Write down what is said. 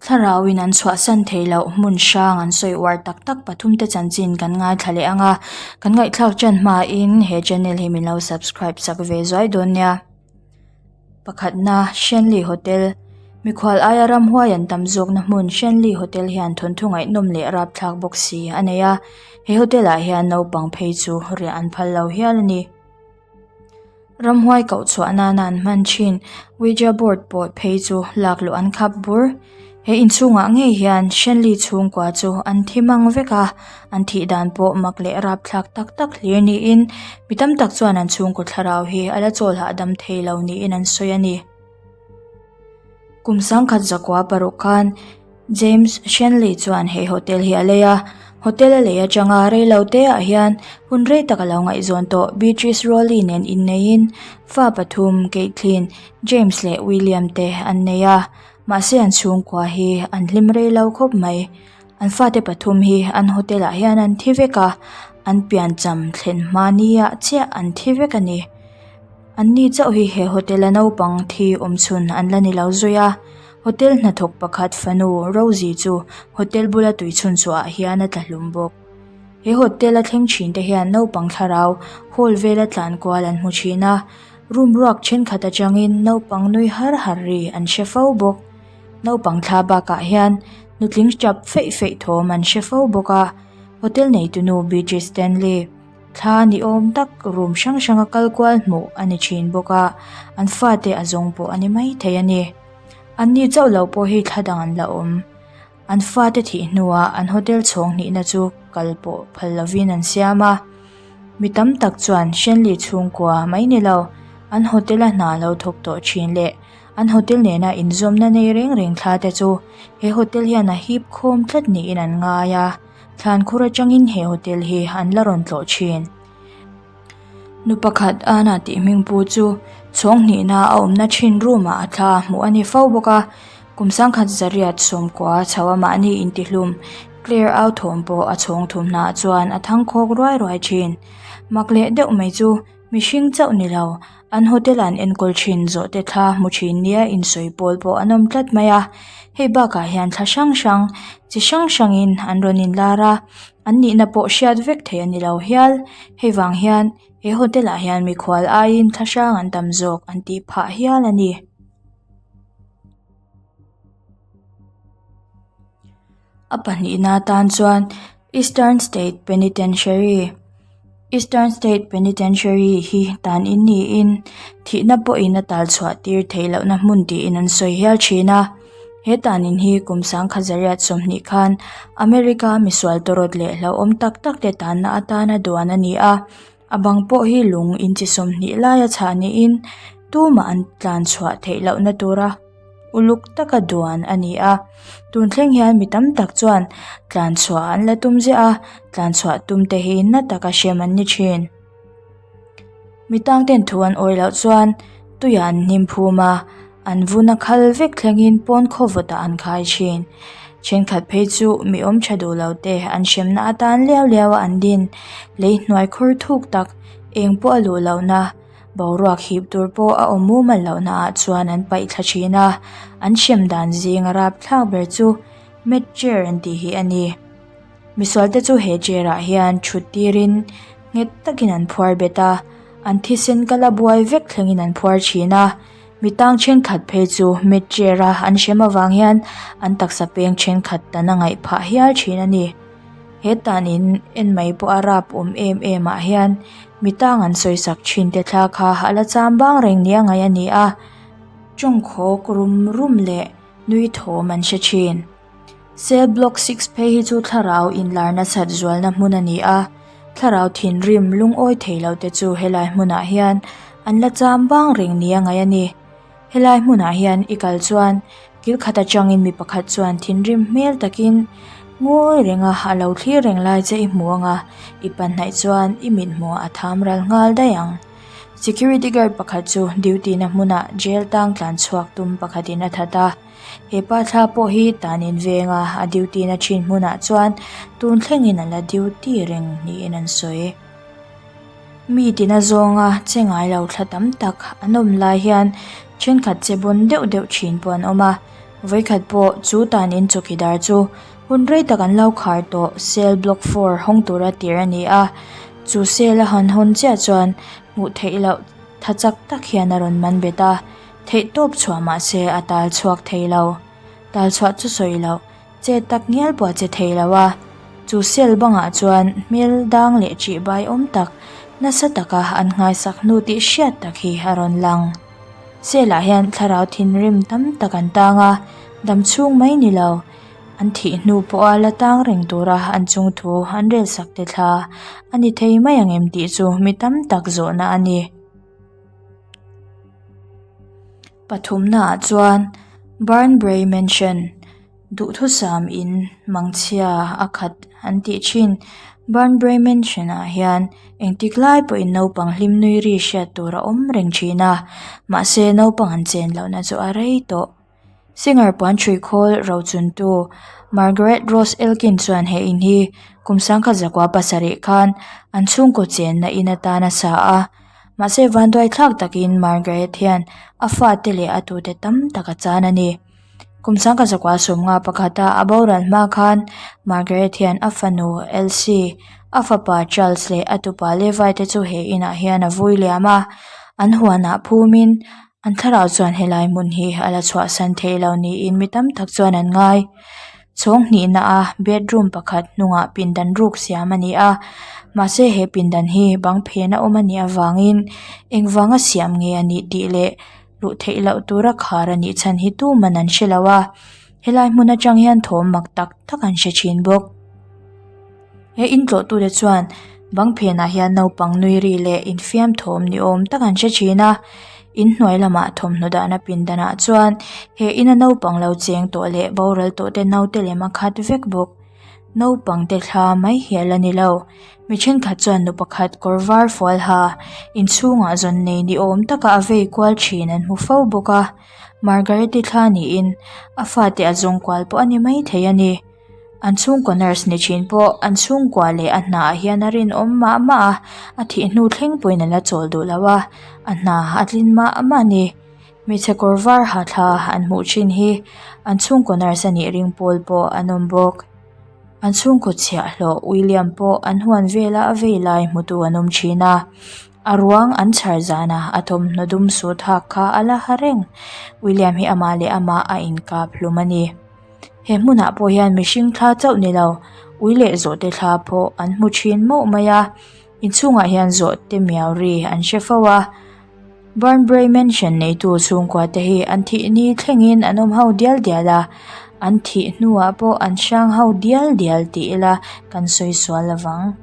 Thlarauin an chhuahsan theih loh hmun hrang an sawi uar tak tak pathumte chanchin kan ngaithla leh ang a, kan ngaihthlak ṭan hmain he channel hi min lo subscribe sak ve zuai dawn nia. Pakhatna, Shenley Hotel, Mikhual aia ramhuai an tam zawkna hmun Shenley Hotel hian thawnthu ngaihnawm leh rapthlak bawk si a nei a, he hotel ah hian naupang phei chu riah an phal lo hial a ni. Ramhuai koh chhuah nana an hman thin Ouija board pawh phei chu lak luh an khap bur. He inchhungah ngei hian Shenley chhungkua chu an thi mang vek a, an thih dan pawh mak leh rapthlak tak tak hlir niin mi tam tak chuan an chhungkaw thlarau hi a la chawl hahdam thei lo niin an sawi a ni. Kum sangkhat zakua paruk khan James Shenley chuan he hotel hi a lei a, hotel a lei atanga reilo te ah hian hun rei tak a lo ngaihzawn tawh Beatrice Rowley nen inneihin fa pathum Caitlin, James leh William te an nei a, mahse an chhungkua hi an hlim reilo khawp mai. An fate pathum hi an hotel ah hian an thi vek a, an piancham thlen hma ni ah chiah an thi vek a ni. An ni chauh hi he hotel a naupang thi awm chhun an la ni lo zui a, hotel hnathawk pakhat fanu Rosie chu hotel bula tui chhun chhuah ah hian a tla hlum bawk. He hotel a thleng thin te hian naupang thlarau hall vela tlan kual an hmu thin a, room ruak thenkhat atangin naupang nui har har ri an hre fo bawk. Naupang thla bakah hian nutling tap feih feih thawm an hre fo bawk a, hotel neitunu Beatrice Stanley. Thla ni awm tak room hrang hrang a kal kual hmuh a ni thin bawk a, an fate a zawng pawh a ni maithei a ni. An ni chauh lo pawh hi thla dang an la awm. An fate thih hnuah an hotel chhawng hnihna chu kal pawh phal lovin an siam a. Mi tam tak chuan Shenley chhungkua mai ni lo, an hotel a hna lo thawk tawh thin leh an hotel nena inzawmna nei reng reng thla te chu he hotel hian a hip khawm tlat niin an ngai a. Thlankhur atangin he hotel hi an la rawn tlawh thin. Nu pakhat Anna tih hming pu chu chhawng hnihna a awmna thin room ah a thla hmuh a ni fo bawk a, kum sangkhat zariat sawmkua chho a mahni intihlum Claire au thawm pawh a chhawng thumhnaah chuan a thangkhawk ruai ruai thin. Mak leh deuh mai chu Mihring chauh ni lo, an hotel an enkawl thin zawh te thla hmu thin nia insawi pawl pawh an awm tlat mai a, hei bakah hian thla hrang hrang, chi hrang hrangin an rawn inlar a, an nihna pawh hriat vek theih a ni lo hial, hei vang hian he hotel ah hian mikhual aiin thla hrang an tam zawk an tih phah hial a ni. A pahnihna atan chuan Eastern State Penitentiary Eastern State Penitentiary hi tan in niin thihna pawhin a tal chhuah tir theih lohna hmun tiin an sawi hial thin a he tan in hi kum sangkhat zariat sawmhnih khan America misual tawrawt leh hlauhawm tak tak te tanna atana duan a ni a. A bang pawh hi lung inchi 20 laia chhah niin tumah an tlan chhuah theih lohna tura uluk taka duan a ni a tun thleng hian mi tam tak chuan tlan chhuah an la tum ziah a tlan chhuah tum te hi na taka hrem an ni thin. Mi tang ten thu an awih loh chuan tuiah an hnim phum a an vun a khal vek thlengin pawn khaw vawtah an khai thin. Thenkhat phei chu mi awm tha duh lo te an hremna atan liau liau a an din lei hnuai khur thuk tak eng pawh a luh lohna boruak hip tur pawh a awm mumal lohna ah chuan an paih thla thin a an hrem dan zing a rapthlak ber chu mat chair an tih hi a ni. Misual te chu he chair ah hian thut tirin nghet takin an phuar bet a an thisen kal a buai vek thlengin an phuar thin a. Mi tang thenkhat phei chu mit chair a an hrem avang hian an taksa peng thenkhat tan a ngaih phah hial thin a ni. He tan in en mai pawh a rap awm em em ah hian mi tang an sawisak thin te thla kha a la cham bang reng nia ngaih a ni a, tawngkhawk rum rum leh nui thawm an hre thin. Cell block 6 phei hi chu thlarau inlar nasat zualna hmun a ni a, thlarau thinrim lungawi thei lo te chu helai hmunah hian an la cham bang reng nia ngaih a ni. Helai hmunah hian i kal chuan kil khat atangin mi pakhat chuan thinrim hmel takin ngawi renga a lo thlir reng lai che i hmu ang a, i panhnaih chuan i mithmuh a tham ral nghal daih ang. Security guard pakhat chu duty na hmunah jail tang tlan chhuak tum pakhatin a that a. He pa thla pawh hi tan in veng a, a duty na thin hmunah chuan tun thlengin a la duty reng niin an sawi. Mi tina zawnga che ngai lo thla tam tak an awm lai hian thenkhat che bawn deuh deuh thin pawh an awm a. Vawikhat pawh chu tanin chawkidar chu hun rei tak an lo khar tawh cell block four hawng tura tir a ni a, chu cell a han hawn chiah chuan hmuh theih loh tha chak tak hian a rawn man bet a, theih tawp chhuah mah se a tal chhuak thei lo. Tal chhuah chu sawi loh, che tak ngial pawh a che thei lo a, chu cell bangah chuan hmel dang leh ṭih bai awm tak nasa taka an nghaisak hnu tih hriat tak hi a rawn lang. Cell ah hian thlarau thinrim tam tak an tang a, dam chhung mai ni lo, an thih hnu pawha la tang reng tura an chung thu an rel sak te thla a ni thei mai ang em tih chu mi tam tak zawhna a ni. Pathumna ah chuan Burnbrae Mansion Duhthusam in mangchhia a khat an tih thin. Burnbrae Mansion ah hian engtik lai pawhin naupang hlim nui ri hriat tur a awm reng thin a, mahse naupang an chen lohna chu a rei tawh. Singer puan ṭhui khawl rochuntu Margaret Rose Elkin chuan he in hi kum sangkhat zakua pasarih khan an chhungkaw chenna in atan a sa a, mahse vanduai thlak takin Margaret hian a fate leh a tute tam tak a chan a ni. Kum sangkhat zakua sawmnga pakhata a boral hma khan Margaret hian a fanu Elsie, a fapa Charles leh a tupa Levi te chu he inah hian a vui liam a, an huanah phumin an thlarau chuan helai hmun hi a la chhuahsan theih lo niin mi tam tak chuan an ngai. Chhawng hnihna a bedroom pakhat hnungah pindan ruk siam a ni a, mahse he pindan hi bang phena awm a nih avangin engvanga siam nge a nih tih leh luh theih loh tura khar a nih chhan hi tuman an hre lo a, helai hmun atang hian thawm mak tak tak an hre thin bawk. He intlawhtute chuan bang phenah hian naupang nui ri leh infiam thawm ni awm tak an hre thin a, inhnuai lamah thawmhnaw dahna pindanah chuan he ina naupang lo cheng tawh leh boral tawh te naute lem a khat vek bawk. Naupang te thla mai hi a la ni lo. Mi thenkhat chuan nu pakhat kawr var fual ha inchhungah zawn nei ni awm taka a vei kual thin an hmu fo bawk a. Margaret-i thla niin a fate a zawng kual pawh a ni maithei a ni. An chhungkaw nurse ni thin pawh an chhungkua leh a hna ah hian a rinawm mah mah a, a thih hnu thleng pawhin a la chawl duh lo a, a hna a tlin mah mah a ni. Hmeichhe kawr var ha thla an hmuh thin hi an chhungkaw nurse a nih ring pawl pawh an awm bawk. An chhungkaw chhiahhlawh William pawh an huan vela a vei lai hmutu an awm thin a, a ruang an chhar zana a thawmhnaw dum sut hak kha a la ha reng. William hi amah leh amah a inkap hlum a ni. He hmunah pawh hian mihring thla chauh ni lo ui leh zawhte thla pawh an hmu thin mauh mai a, inchhungah hian zawhte miau ri an hre fo a. Burnbrae Mansion neitu chhungkua te hi an thih ni thlengin an awm ho dial dial a, an thih hnuah pawh an hrang ho dial dial tih ila kan sawi sual lovang.